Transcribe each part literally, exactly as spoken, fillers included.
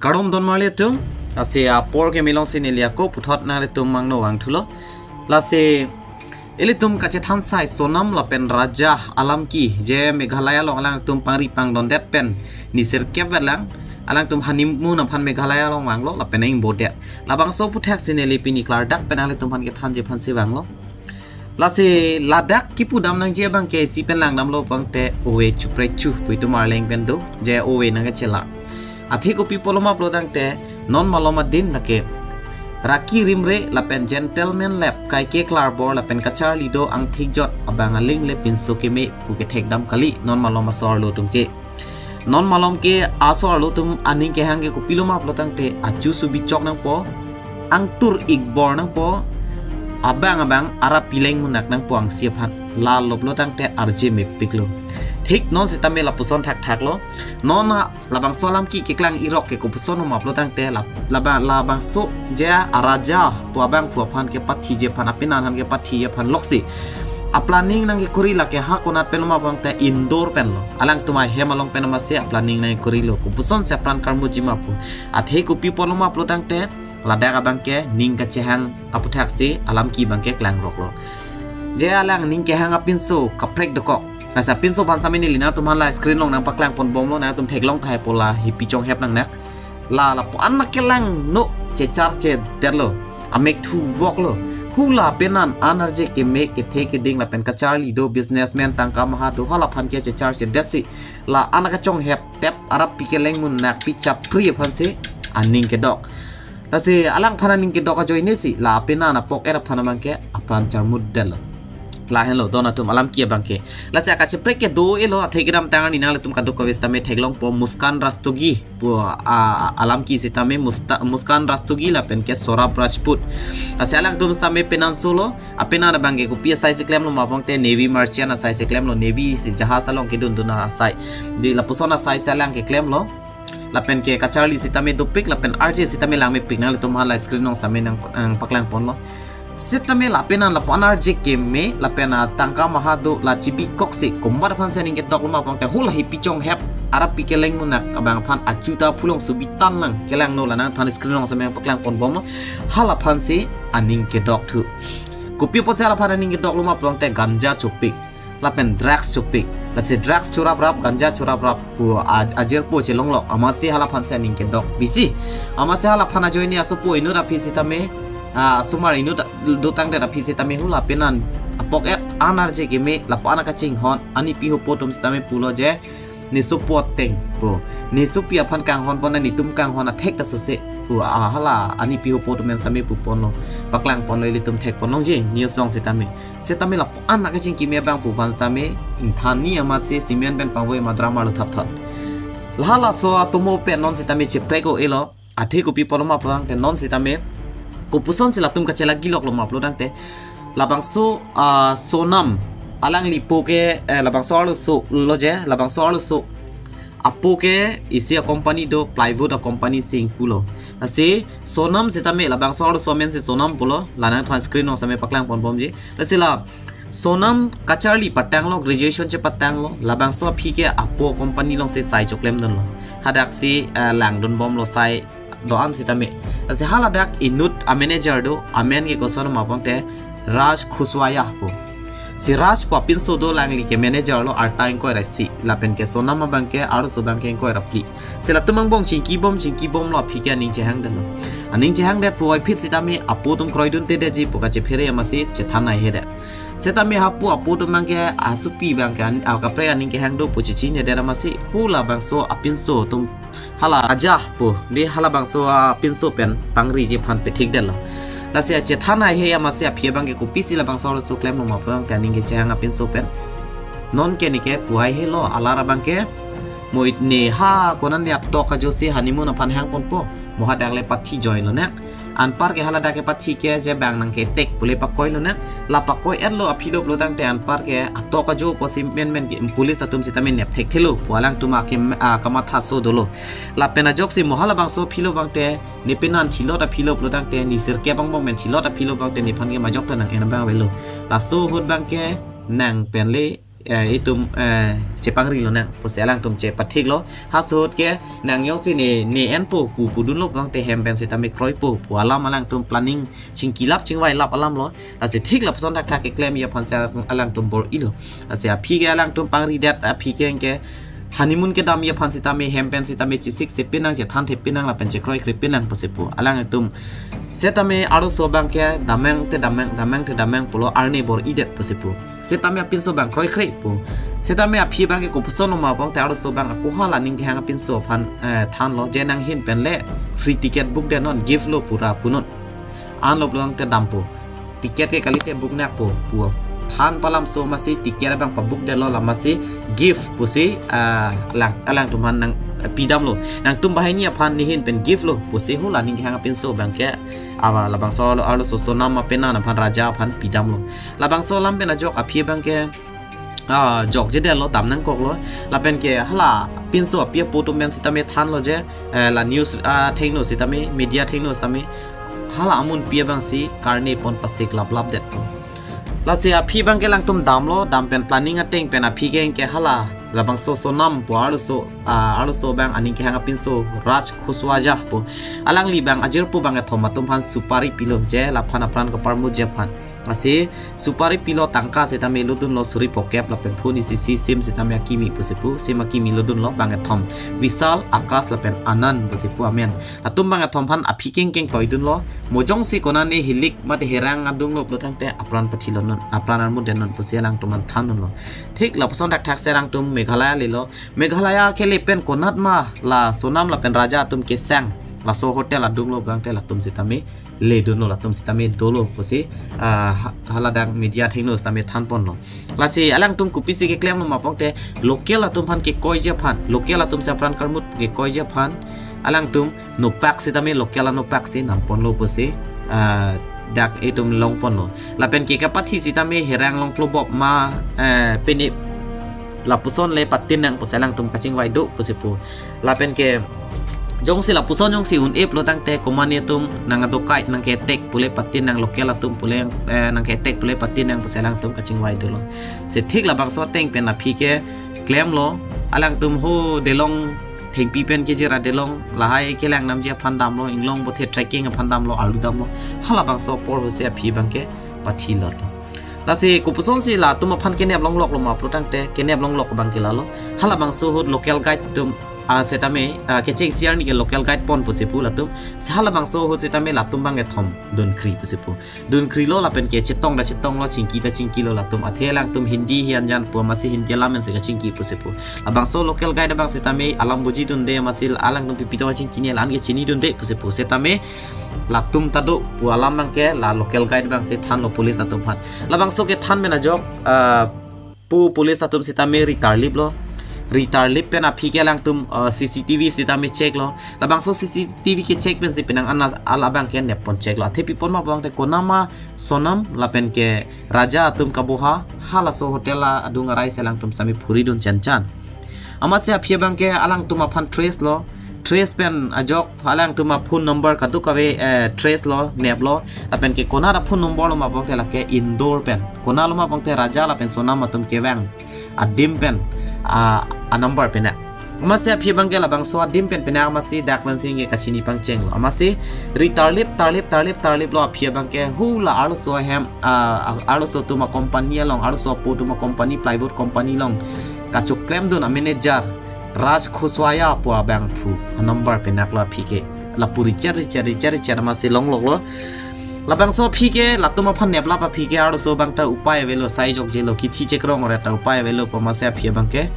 Kardom don marli atum, lasi apor keme alongsi neli ako puthot nanglitum mangno vangthulo. Lasi ilitum kachethan sai Sonam lapen Raja alamki je Meghalaya along alangtum pangri pangdondet pen nisir kep lang, alangtum honeymoon aphan Meghalaya along vanglo lapen ingbodet. Labangso aputhaksi neli pini klardak pen nanglitum aphan kethanji aphansi vanglo. Lasi ladak kipudam nangji abangke isi pen langdamlo abangte ove chupre chu pu itum arleng pen do, je ove nangkachela. Athe kopi apotlo ma pulotangte non malom adin lake raki rimre lapen gentleman lap kaike klarbor lapen kacharli do angthik jot abang aling le pinso keme pu kethekdam kali non malom aso arlo atum ke. Non malom ke aso arlo atum aning kehang ke kopilo ma pulotangte achu subi chok nangpo, angtur ikbor nangpo, abang abang arap pileng munak nangpo angsi aphan. Lalo pulotangte arje mepiklo. Thik non sitame lapuson thakthaklo. Non a labangso alamki keklang irok ke kopuson ma pulotangte la, laba, labangso je araja pu abangphu aphan kepathiji aphan, apenan aphan kepathiji aphan loksi aplanning nangkekori lake ha konat pen ma pulotangte Indore penlo. Alangtum ahem along pen amatsi aplanning nangkorilo. Kopusonsi apran karmuji ma pu. Athe kopi apotlo ma pulotangte ladak abangke ning kachehang aputhaksi alamki abangke klangroklo. Je alang ning kehang apinso kaprek dokok. Asa pinso aphan sitame neli nanglitum aphan la screen along nangpaklang ponbomlo, nanglitum theklong tahai pu la hipi chonghep nangnak. La lapu-an ma kelangno checharchedetlo. Amek thuvoklo. Hula penan an arje keme kethe keding lapen kacharli do businessman tangka maha do halaphan ke checharchedetsi la an kachonghep tep arap pi keleng munak pi chapri aphansi aning kedok. Lasi alangphan aning kedok ajoinesi la apenan apok-et aphan abangke apran charmutdetlo. Lahenlo don atum alamki abangke. Lasi akacheprek ke do-elo, athe kedamtang arni nanglitum kadokave sitame theklongpo Muskan Rastogi pu a, a, alamki sitame Musta, Muskan Rastogi lapen ke Saurabh Rajput. Lasi alangtum sitame penan solo, apenan abangke kopi asaisi klemlo ma pulotangte Navy merchant asaisi klemlo, Navy si jahas along kedundun asai. Di lapuson asaisi alang keklemlo. Lapen ke kacharli sitame dopik lapen arje sitame langmepik, nanglitum hala screen along sitame nang, nangpaklang ponlo. Sitame lapenan lapu-an arje keme lapen a tangka maha do la chibikoksi komat aphansi aning kedoklo ma pulotangte hula hipi chonghep arap pi keleng munak abang aphan achu ta phulong subitan lang kelangno, la nangthan screen along sitame nangpaklang ponbomlo. Halaphansi aning kedokthu. Kopi apotsi halaphan aning kedoklo ma pulotangte ganja chopik lapen drugs chopik. Lasi drugs choraprap, ganja choraprap pu a, ajirpo chelonglok. Amatsi halaphansi aning kedok bisi. Amatsi halaphan ajoine asopo inut aphi sitame, a, asomar inut dotangdet aphi sitame hula penan apok-et an arje keme lapu-an akachinghon anipi hopo atum sitame pulo je, ne sopo ateng pu, ne sopi aphan kanghon pon, netum kanghon athek ta sose pu a, hala anipi hopo atum pen sitame puponlo, paklang ponlo, ilitum thek ponlongji news along sitame. Sitame lapu-an akachingkime abangphu aphan sitame ingthani amatsi cement pen pangvoi madra marlo thapthot. Lahalaso atomo pen non sitame cheprek-o-elo. Athe kopi apotlo ma pulotangte non sitame kopusonsi latum kachelagiloklo ma pulotangte labangso, ah, Sonam, alangli apo ke, eh, labangso arloso lo je, labangso arloso apo ke isi a-company do, plywood a-company si ingpulo. Lasi Sonam sitame labangso arloso amen si Sonam pulo, la nangthan screen along sitame paklang ponbomji. Lasi la Sonam kacharli patanglo, graduation chepatanglo, labangso aphi ke apo company alongsi sai choklemdunlo. Hadaksi, eh, langdunbomlo sai do-an sitame. Lasi haladak inut a-manager do, amen ke koson ma pulotangte Raj Khushwaha pu. Si Raj pu apinso do, alangli ke manager lo arta ingkoi ra isi, lapen ke Sonam abangke arloso abangke ingkoi ra phli. Si latum angbong chingkibom chingkibomlo aphi ke aning chehangdetlo. Aning chehangdet puvoiphit sitame apo atum kroiduntedetji pu kachephere amatsi chethan haihedet. Sitame hapu apo atum abangke asopi abangke an, a, kaprek aning kehang do pu chechinidet amatsi hula bangso apinso atum hala raja pu, di halabangso apinso pen pangriji aphan pethikdetlo. Lasi achethan haihe amatsi aphi abangke kopisi labangso arloso klemlo ma pulotangte aning kechehang apinso pen. Non ke neke pu haihelo, alar abangke mo it ne ha konane atok ajosi honeymoon aphan hang ponpo. Mo hadak le pathi joilonak. Anpar ke haladak kepathi ke je bang nangketek pule pakoilonak. La pakoi-etlo aphi lo pulotangte anpar ke atok ajo pusi menmen ke police atum sitame nepthekthelo pu alangtum ake, a, kamathaso dolo. Lapen ajoksi mo halabangso aphi lo abangte ne penan thilot aphi lo pulotangte, ne sirkep angbong pen thilot aphi lo abangte nephan ke majok ta nang-en abang avelo. Laso ahut abangke nang pen le eh, itum, eh, chepangri lonang pusi alangtum chepathik lo. Halaso ahut ke nang jongsi ne, ne enpo pu pudunlo abang te hem pen sitame kroipo pu alam alangtum planning chingkilap chingvailap alam lo. Lasi thik lapuson thakthak keklemji aphan si alangtum bor-ilo. Lasi aphi ke alangtum pangridet aphi ke anke honeymoon kedamji aphan sitame hem pen sitame chesik sepinang, chethan thepinang lapen chekroikre pinang pusi pu. Alangtum sitame arloso abang ke damnang te damnang, damnang te damnang pulo, arni bor-idet pusi pu. Sitame apinso abang kroikre pu. Sitame aphi abang ke kopuson lo ma abang te arloso abang ako hala aning kehang apinso aphan, eh, thanlo je nanghin pen le free ticket book detnon, gift lo pura punon. Anlo pulang te dampo. Ticket ke kalite book nakpo pu. Than palamso amatsi ticket abang pabook detlo, la amatsi gift pusi, ah, alang, alangtum aphan nang, eh, pidamlo. Nangtum banghini aphan nehin pen gift lo pusi hala aning kehang apinso abang ke, aba labangso arlo, arloso Sonam apenan aphan Raja aphan pidamlo. Labangso alam pen ajok aphi abang ke, ah, jokjedetlo, damnangkoklo. Lapen ke hala pinso api apo atum pen sitame thanlo je, eh, la news, ah, athengno sitame, media athengno sitame hala amunpi abang si karne pon pasik laplapdetpo. Lasi aphi abang ke alangtum damlo, dam pen planning ateng pen aphi ke anke hala labangso Sonam pu arloso, ah, arloso abang aning kehang apinso Raj Khoswaja pu. Alangli abang ajirpo bangkethom atum aphan supari pilo je laphan apran kaparmutji aphan. Lasi supari pilo, tangka sitame lodunlo suri phokep lapen phone isi isi, sim sitame akimi pusi pu, sim akimi lodunlo bangkethom, Vishal, Akash lapen Anand pusi pu amen. Latum bangkethom aphan aphi kengkeng toidunlo. Mo jongsi kona ne hilik mate herang adunglo pulo tangte apran pathi lonon, apran armutdetnon pusi alangtum aphan thandunlo. Thik lapuson thakthak si alangtum Meghalaya lelo. Meghalaya kele pen konat ma la Sonam lapen Raja atum kesang laso hotel adunglo abang te latum sitame ledunlo, latum sitame dolo pusi, ah, ha-, hala dak media athengno sitame thanponlo. Lasi alangtum kopisi keklemlo ma abang te local atum aphan kekoiji aphan, local atum si apran karmut kekoiji aphan alangtum nopak sitame local anopak si namponlo pusi, ah, dak itum longponlo. Lapen ke kapathi sitame herang longklobop ma, eh, pini lapuson le patin nang pusi alangtum kachingvai do pusi pu. Lapen ke jongsi lapuson jongsi un-e pulo tangte komane atum nang adokai nangke-attack pule patin nang, local atum pule, eh, nangke-attack pule patin nang pusi alangtum kachingvai dolo. Si thik labangso ateng pen aphi ke klemlo, alangtum ho Delong thengpi pen kejira Delong lahai kelang namji aphan damlo, inglong bothe trekking aphan damlo, arlu damlo. Halabangso apor ahut si aphi abang ke pathi lotlo. Lasi kopuson si latum aphan kenep longloklo ma pulo tangte, kenep longlok abang ke lalo. Halabangso ahut local guide atum, ah, sitame, ah, kechengsi arni ke local guide pon pusi pu latum. Si halabangso ahut sitame latum bangkethom dunkri pusi pu. Dunkrilo lapen ke chetong ta chetonglo, chingki ta chingkilo latum. Athe alangtum Hindi hi anjan pu amatsi Hindi alam pensi kachingki pusi pu. Labangso local guide abang sitame alam bujidunde amatsi alangtum pipi tong achingkini, la-an ke chinidunde pusi pu. Sitame latum ta do pu alam abang ke la local guide abang si thanlo police atum aphan. Labangso kethan pen ajok, ah, pu police atum sitame ritarliplo. Ritarlip pen aphi ke alangtum, ah, C C T V sitame checklo. Labangso C C T V kecheck pensi penang ana ala abang ke neppon checklo. Athe pipon ma abang te kona ma Sonam lapen ke Raja atum kaboha halaso hotel adung arai si alangtum sitame phuridun chanchan. Amatsi aphi abang ke alangtum aphan tracelo. Trace pen ajok alangtum aphone number kadokave, eh, tracelo, neplo. Lapen ke konat aphone number lo ma abang te lake Indore pen. Konat lo ma abang te Raja lapen Sonam atum kevang adim pen, ah, anumber penak. Amatsi aphi abang ke labangso adim pen penak amatsi dak pensi ke kachini pangchenglo. Amatsi ritarlip, tarlip, tarlip, tarliplo aphi abang ke hula arloso ahem, ah, arloso atum acompany along, arloso apo atum acompany, plywood company along kachoklemdun amanager Raj Khoswaja pu abangphu anumber penaklo aphi ke. Lapu richar, richar, richar, richar amatsi longloklo. Labangso aphi ke latum aphan neplap aphi ke arloso abang ta upai avelo, sai jokjelo, kithi chekrong ore ta upai avelo pu amatsi aphi abang ke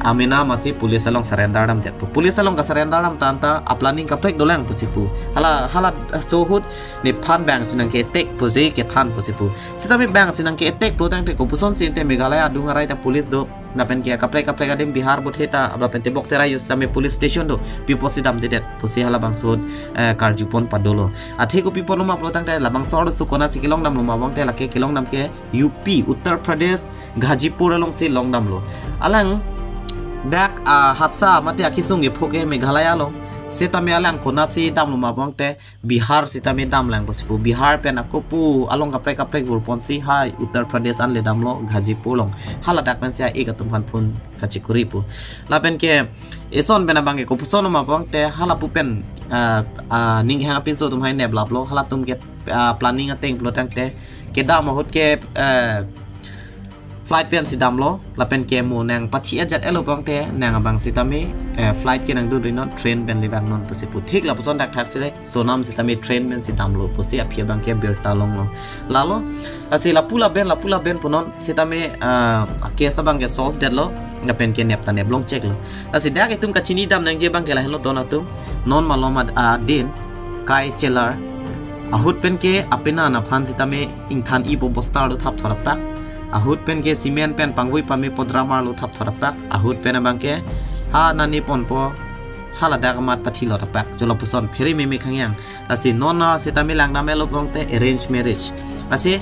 amena amatsi police along surrender damdet pu. Police along kasurrender dam tangte aplanning kaprek dolang pusi pu. Hala, halaso ahut nephan bang si nangke-attack pusi kethan pusi pu. Sitame bang si nangke-attack pulo tangte kopuson si ante Meghalaya adung arai ta police do. Lapen ke kaprek kaprek adim Bihar bothe ta, lapen tebok terai yo sitame police station do. Pi apotsi damdedet pusi halabangso ahut, eh, karjupon padolo. Athe kopi apotlo ma pulo tangte labangso arloso konatsi kelong damlo ma abang te lake kelong dam ke U P, Uttar Pradesh, Ghazipur alongsi long damlo. Alang dak, ah, hatsa mate akesung kepho ke Meghalaya along Setame alang konatsi damlo ma pulote Bihar setame damlang pusi pu. Bihar pen ako pu along kaprek kaprek vurponsi hai Uttar Pradesh anle damlo Ghazipur along. Haladak pensi a-ik atum aphan phone kachikuri pu. Lapen ke eson pen abang ke kopuson ma pulote halapu pen, ah, ah, ning hang apinso atum hai neplaplo, halatum ke, ah, planning ateng pulo tangte kedam ahut ke, eh, flight pensi damlo, lapen ke mo nang pathi ajat elo pulote nang abang setame, eh, flight ke nangdunri non, train pen le vangnon pusi pu. Thik lapuson dak thak sile Sonam setame train pensi damlo pusi aphi abang ke birta longlo. Lalo, lasi lapu laben, lapu laben punon setame, ah, case abang ke solve detlo, lapen ke nep ta neplong cheklo. Lasi dak itum kachini dam nangji abang ke lahenlo don atum, non malom ad-, adin, kai chelar, ahut pen ke apenan aphan setame ingthan ipo bostar do thapthor apak. Ahut pen ke cement pen pangvui pame po drum arlo thapthor apak. Ahut pen abang ke ha nani ponpo, haladak amat pathilot apak. Cholo puson phere meme khangyang. Lasi non a setame langdam elo pulote arrange marriage. Lasi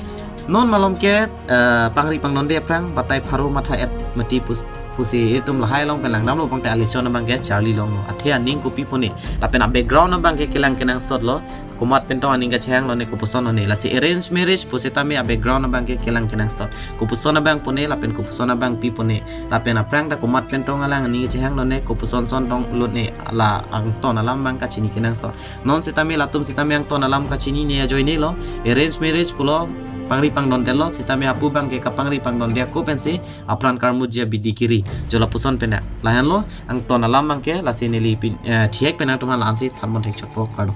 non malom ke, eh, pangri pangdonde aphrang batai pharo matha et mati pus-, pusi itum lahai along pen langdamlo pulote alison abang ke charli longlo. Athe aning kopi pone, lapen a-background abang ke kelang kenangsot lo. Komat pen tong aning kachehang lone, kopuson lone. Lasi arrange marriage pu setame a-background abang ke kelang kenangsot. Kopuson abang pone, lapen kopuson abang pi pone. Lapen aphrang ta komat pen tong alang aning kachehang lone, kopuson son tong lone, la angton alam abang kachini kenangsot. Non setame latum setame angton alam kachinine ajoinelo. Arrange marriage pulo, pangri pangdondelo, setame apu abang ke kapangri pangdonde ako pensi apran karmuji abidi kiri. Cholo puson pen lahenlo angton alam abang ke. Lasi neli pin, eh, thihek pen nangtum aphan la-ansi thanbon thekchotpo, kardom.